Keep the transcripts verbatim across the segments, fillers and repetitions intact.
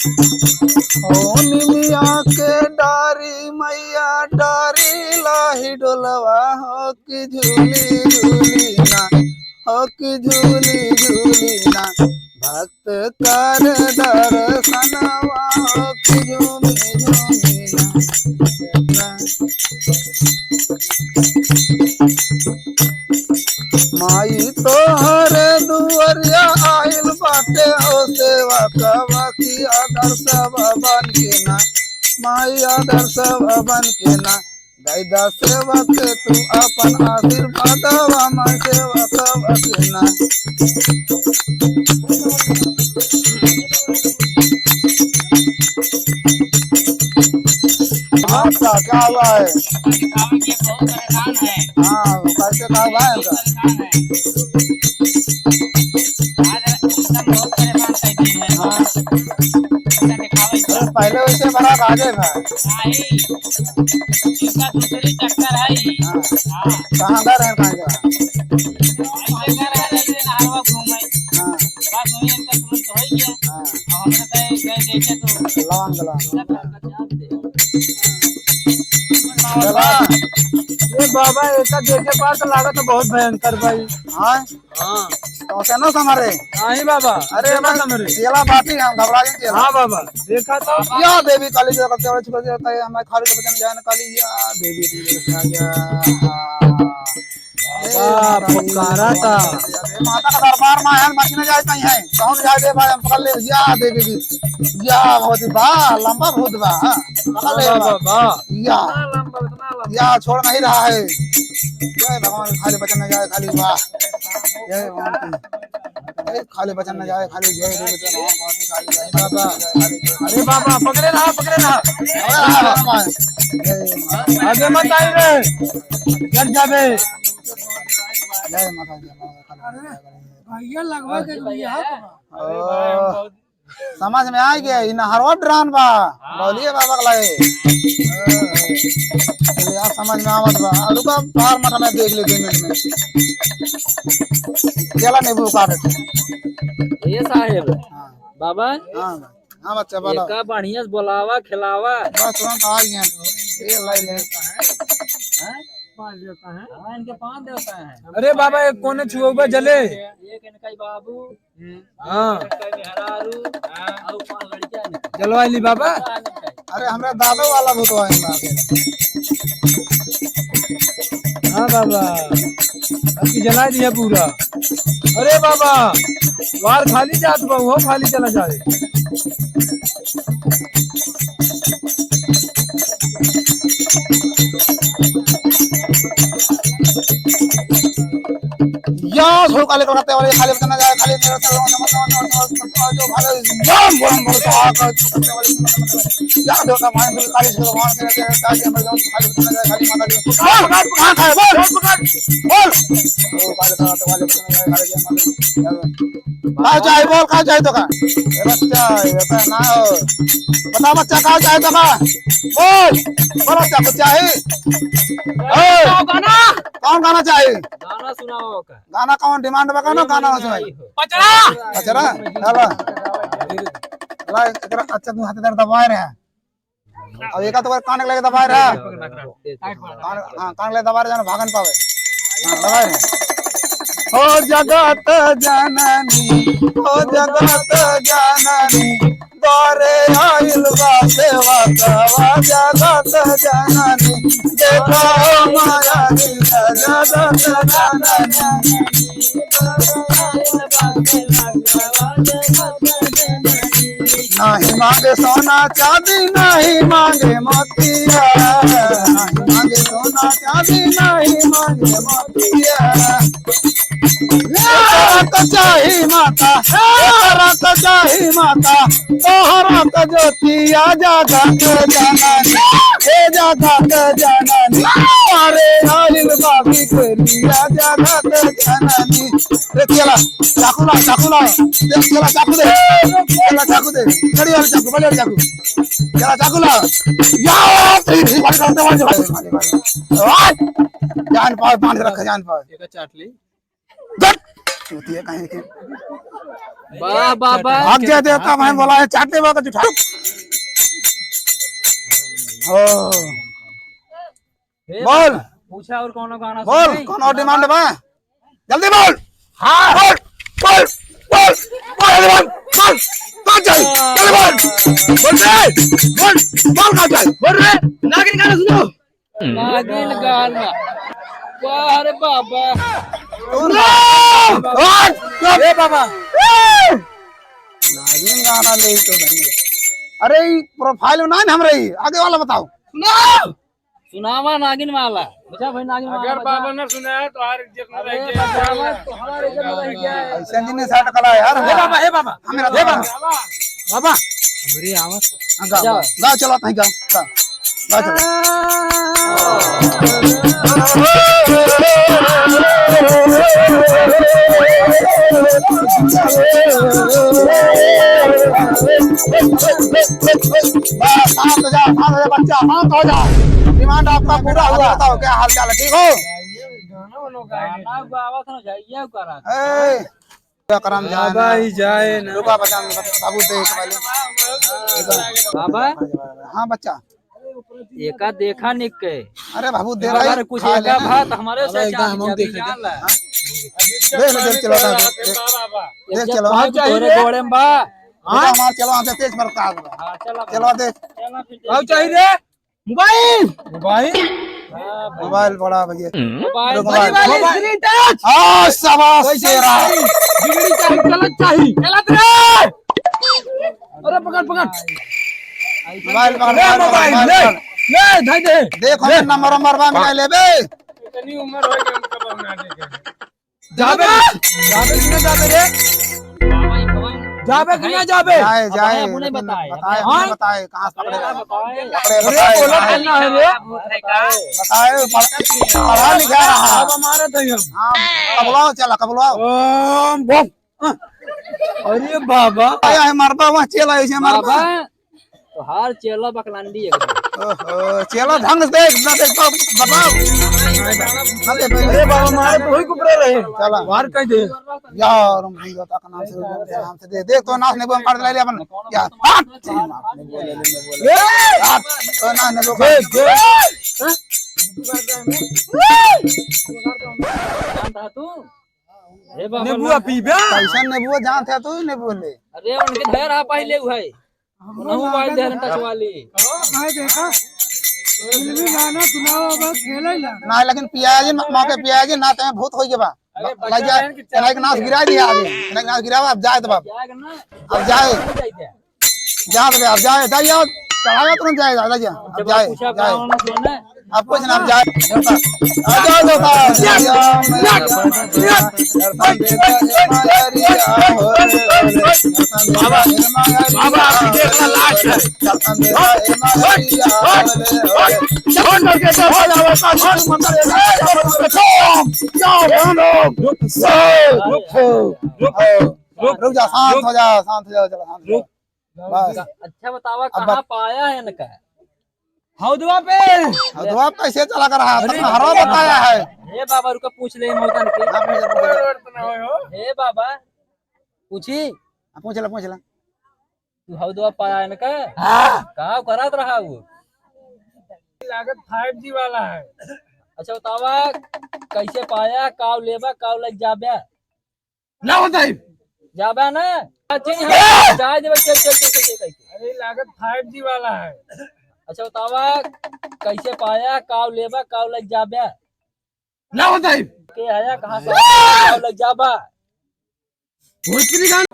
ओ निमिया के डारी मैया डारी लाही डोलवा हो कि झूली झूली ना, हो कि झूली झूली ना। भक्त कर दर्शनवा हो कि झूमी झूमी ना। माई तोहरे दुआरिया आइल बाटे हो सेवकवा कि आदर्शवा बन के ना, माई आदर्शवा बन के ना, दे दा सेवक के तू अपन आशीर्वादवा, माई सेवकवा के ना। अच्छा, क्या हुआ है? दिखावे के बहुत परेशान है। हाँ, वो कैसे का हुआ है उनका? परेशान है। आज एकदम बहुत परेशान कर दिए हैं। हाँ। ऐसा दिखावे का। अरे, पहले वैसे बड़ा बाजे था। नहीं, इनका दूसरी चक्कर है। हाँ। हाँ। कहाँ घर है, कहाँ का? ऐसे घर है, लेकिन हर वक्त घूमे। हाँ। बस वही इनका तुरंत हो ही गया। हाँ। और हमने तो गए देखे तो लौंग, लौंग। बाबा, ये बाबा, एका देखे पास लागत तो बहुत भयंकर भाई। हाँ? हाँ। तो से ना संभरे? नहीं बाबा, अरे से ना हमारे संभरे। चेला बाटी हम, घबरा गए चेला। हाँ बाबा, देखा तो। या देवी काली जो करते हुए छुपा जाता है, हमारे खाली तो बचन जाए ना काली, या देवी, देवी, या, या, हाँ। बाबा, पुकारा था। माता का दरबार में है, बच न जाए कहीं है। कौन जाए दे भाई, हम पकड़ ले, या देवी जी। या भगवती बा, लंबा भूत बा, हाँ। पकड़ ले बा, बा। बा, बा। या। इतना लंबा, इतना लंबा। या छोड़ नहीं रहा है। जय भगवान, खाली बचन न जाए, खाली वाह। जय भगवान की। ए, खाली बचन न जाए, खाली जय देव, जय भगवान, खाली जय बाबा। अरे बाबा, पकड़े रहा, पकड़े रहा। अरे बाबा। जय माता। आगे मत आई रे, डर जाबे। जय माता, जय माता, खाली जय भैया लगवा दे, भैया। ओ। समझ में आ गया, इ नहरवा ड्रान बा, हाँ। बोलिए बाबा के लाए। तो यार समझ में आवत बा, और का बाहर मठा में देख ले दो मिनट में। चला नींबू काट देते हैं। ये साहेब, हाँ। बाबा, हाँ, हाँ बच्चा, बोलो। एका बढ़िया से बोलावा, खिलावा। बस तुरंत आ गया तो, ये लाई ले। हैं? पाँच देवता हैं। हाँ, इनके पाँच देवता हैं। अरे बाबा, एक कोने छुओबा जले। एक इनका ही बाबू, हाँ। इनका ही मेहरारू, हाँ। और पाँच लड़कियाँ हैं। जलवाई ली बाबा। अरे हमरा दादा वाला भूतवा है बाबा। हाँ बाबा, अब की जला दिया पूरा। अरे बाबा, वार खाली जात बा, वो खाली चला जाए। या झोंका लेकर खाते वाले खाली बचन न जाए, खाली मेरे से जो भाले या बोलम बोल तो आकर करते वाले या देवता भाई बोल काली से भगवान से रहते हैं, ताकि हमें जो खाली बचन न जाए, खाली माता जी। बोल, पकड़, पकड़, बोल, बोल, पकड़, बोल। ओ, काली करते वाले बचन न जाए, खाली जय माता दी। का चाही बोल, का चाही तोका? ए बच्चा, ये तो ना हो। बता बच्चा, का चाही तोका? बोल, बोल बच्चा, कुछ चाही? ए, गाना। कौन गाना चाही? गाना सुनाओ का। गाना कौन demand बा, कौन गाना हो सुनाई? पचड़ा। पचड़ा? चला। ला, एकरा अच्छा तू हाथ इधर दबाए रहे। अब एका तो कान के लगे दबाए रहा। कान, हाँ, कान के लगे दबाए रहा, जानो भागन पावे। हाँ, दबाए रहा। हो जगत जननी, हो जगत जननी, द्वारे आइल बा सेवकवा जगत जननी। देखा हो माया की जगत जननी। नाही मांगे सोना चांदी, नाही मांगे मोतिया, नाही मांगे सोना चांदी, नाही मांगे मोतिया। एकरा त चाही माता, एकरा त चाही माता, तोहरा त ज्योतिया जगत जननी, हे जगत जननी, अरे आइल बाबी तेरिया जगत जननी। रे चला, चाकू ला, चाकू ला। रे चला, चाकू दे। चला, चाकू दे। बड़ी वाली चाकू, बड़ी वाली चाकू। चला, चाकू ला। या, तेरी, तेरी, बड़ी करते, बड़ी, बड़ी, बड़ी। जान पाओ, बांध रखा, जान पाओ। एक चाट ली। दट। चूतिया कहीं के। वाह, वाह, वाह। भाग जाए देवता, मैं बोला है, चाट लेबा का जुठा। ओ। हे बोल। बाबा, पूछा और कौनो गाना बोल, सुनाई? कौनो demand बा? जल्दी बोल। हाँ। बोल, बोल, बोल, बोल, जल्दी बोल, बोल, कौन चाहिए? जल्दी बोल। बोल रे, बोल, बोल कौन चाहिए? बोल रे, नागिन गाना सुनो। नागिन गाना। वाह रे बाबा। सुन। ए बाबा। नागिन गाना ले तो नहीं। अरे, ई profile में ना है हमरे, ई आगे वाला बताओ। सुनाओ। सुनावा नागिन वाला। बजा भाई नागिन वाला, अगर बजा। बाबा ना सुनाया तो हर इज्जत में अरे रह गया। बाबा, तोहार इज्जत में रह गया है। ऐसे नहीं, नहीं, साठ कला यार। हे बाबा, हे बाबा, हमें हे बाबा। बाबा। बाबा। हमरी आवाज। हाँ, गा, जा। गा, गा, चलो, तहीं गा, गा। गा, चलो। बस, शांत हो जा, शांत हो जा बच्चा, शांत हो जा। Demand आपका पूरा हुआ। बताओ, क्या हाल चाल है, ठीक हो? गाना गावत हो, जाइए करा। ए, करम जाए बाबा ना। ही जाए ना। रुका, बचा, बाबू देख पहले। बाबा। हाँ बच्चा। एका देखा निक के। अरे बाबू, दे रहा है, अगर कुछ खा एका लेना। भात हमारे से बाबा, चाह एकदम हम दिया, देख लेते। जान ला। हाँ? देख ले, देख, चलो, देख, देख, देख, चलो। कहाँ चाहिए तोरे रे? गोड़े में बा? हाँ? हमारे चलो, हमसे तेज बरसात बा। हाँ, चलो। चलो, देख। चलो, फिर आओ, चाहिए रे? मोबाइल। मोबाइल? हाँ, मोबाइल बड़ा भैया। मोबाइल। मोबाइल, मोबाइल। Screen touch। हाँ, शाबाश, कैसे शेरा। चाहिए? बिगड़ी चाहिए, गलत चाहिए। गलत रे। अरे पकड़, पकड़। मोबाइल पकड़, ले मोबाइल, मोबाइल, ले, मोबाइल। ले, धर दे। देखो, ले। नंबर, नंबर बा, मिला लेबे। इतनी उम्र हो गई, उनका बहना देखे। जाबे, जाबे कि ना जाबे रे? जाबे कि ना जाबे? जाए, अब जाए, अपने लेकिन बताए, बताए, अपने अपने हाँ? बताए, कहाँ से पकड़े? बताए। पकड़े, अरे, बताए, बोला बताए। करना है रे। बताए, पढ़-, पढ़ा लिखा रहा। अब हमारा तो ये। हाँ, कबलाओ, चला, कबलाओ। ओम बम। अरे बाबा। आया है मरबा, वहाँ चला, ऐसे मरबा। बाबा। तोहार चेला बकलांडी एकदम। ओहो, चेला ढंग से देख, ना देख तो बताओ। ना देख, अरे बाबा, मारे तो वही कुबरे रहे। चला। बाहर कह दे। यार, हम भैया का नाम से, नाम से दे, देख तो नाश नहीं बोल, काट ले अपन। यार, हट। ए! हट, तो नाश नहीं बोल। ए, ए! जानता तू? ए बाबा, नेबुआ ना। पीबे? कैसन नेबुआ जानते तू ही नेबुआ ले। अरे, उनके धैर आ पहले उ है। हमरो उनहु मोबाइल लागत दे है। रहे टच वाली। भाई देखा, फिल्मी गाना सुनावा बस, खेले ला। ना, लेकिन पियाजी म-, मौके पियाजी ना तमे भूत होई के बा। अरे, लग जा, बच्चा बहन की चलाई के नाश गिरा दिया अभी। चलाई के नाश गिरावा, अब जाए तो बाप। जाएगा ना? अब जाए। नहीं जाएगा। जाए तो बे, अब जाए, जाए, जाए। चढ़ावा तुरंत जाए, जाए, जाए। अब जब जाए, पूछा जाए। कहाँ होना सोना? अब कुछ ना, अब जाए, देवता। आ जाओ, देवता। बाबा, बाबा, अभी देखना लास्ट है। हट, हट, हट, हट। छोड़ करके देखो, जाओ, जाओ, मंदिर है। जाओ, जाओ, जाओ, लोग। रुक, रुक, रुक, रुक, रुक जा, शांत हो जा, शांत हो जा, चला, शांत हो जा। रुक। बस। अच्छा बतावा, अब कहाँ बत- पाया है इनका? हौदवा पे। हौदवा पे कैसे चला कर रहा? अरे, तब हरवा बताया है। हे बाबा, रुका, पूछ ले मौतन के। हाँ, पूछ ले, पूछ ले। हे बाबा, पूछी? हाँ, पूछ ले, पूछ ले। तू हौदवा पाया इनका? हाँ। का करत रहा वो? लागत five G वाला है। अच्छा बतावा, कैसे पाया, काव लेबा, काव लग जाबे? ना बताई। जाबा ना। अच्छा, ए! जाए देबे, चल, चल, चल, चल, चल, चल। अरे, लागत five G वाला है। अच्छा, बतावा, कैसे पाया, काव लेबा, काव लग जाबे? ना बताई। के आया, कहाँ से ए! काव लग जाबा? भोजपुरी गाना।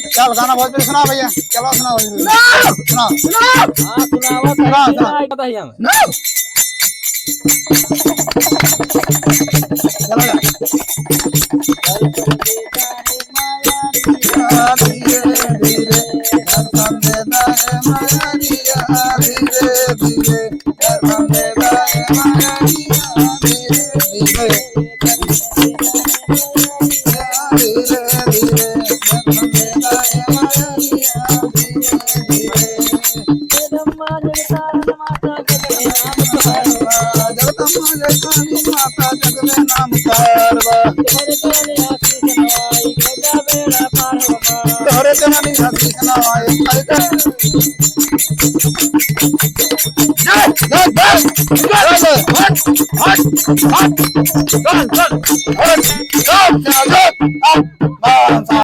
चल, गाना भोजपुरी सुना भैया, चलो सुना भोजपुरी। सुना। सुना। सुना। हाँ, सुनावा, सुना, सुना। सुना, सुना। No! चलो जा। तोहरे चरनिया आशीष नवाई, भेजा बेड़ा पार हो माँ। तोहरे चरनिया आशीष नवाई, भेजा। जय, जय, जय, जय, जय। हट, हट, हट। चल, चल। हट, चल, चल, चल। अब, अब,